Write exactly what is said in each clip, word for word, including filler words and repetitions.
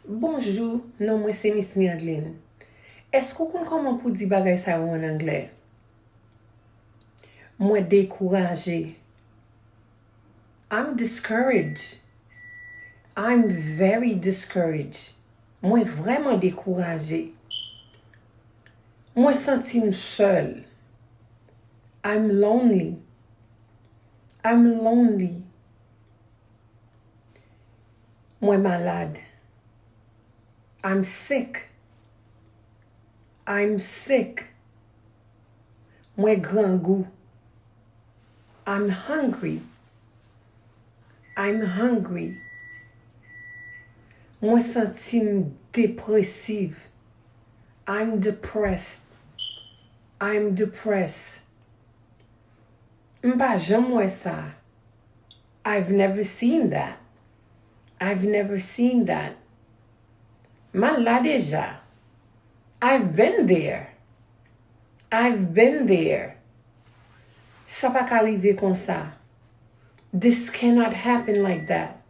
Bonjou, non mwen se Miss Miadline. Èske w konn kòman pou di bagay sa yo an anglè? Mwen dekouraje. I'm discouraged. I'm very discouraged. Mwen vrèman dekouraje. Mwen santi m sèl. I'm lonely. I'm lonely. Mwen malad. I'm sick. I'm sick. Mwen grangou. I'm hungry. I'm hungry. Mwen santi m depresiv. I'm depressed. I'm depressed. M pa janm wè sa. I've never seen that. I've never seen that. M al la deja. I've been there. I've been there. Sa pa ka rive konsa. This cannot happen like that.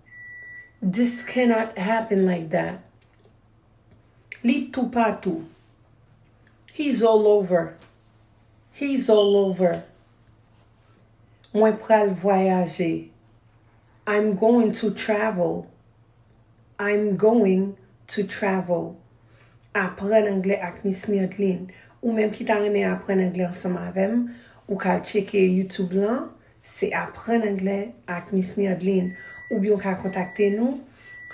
This cannot happen like that. Li toupatou. He's all over. He's all over. Mwen pral vwayaje. I'm going to travel. I'm going to travel. Aprann anglè ak Miss Miadline. Ou menm ki ta renmen aprann anglè ansanm avè m, ou ka al tcheke YouTube lan, se Aprann anglè ak Miss Miadline. Oubyen w ka kontakte nou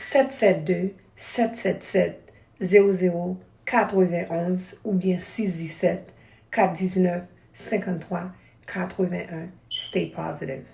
sèt sèt de, sèt sèt sèt, zewo zewo katrevenn onz oubyen sis disèt, kat diznèf, senkanntwa, katrevenn en. Stay positive.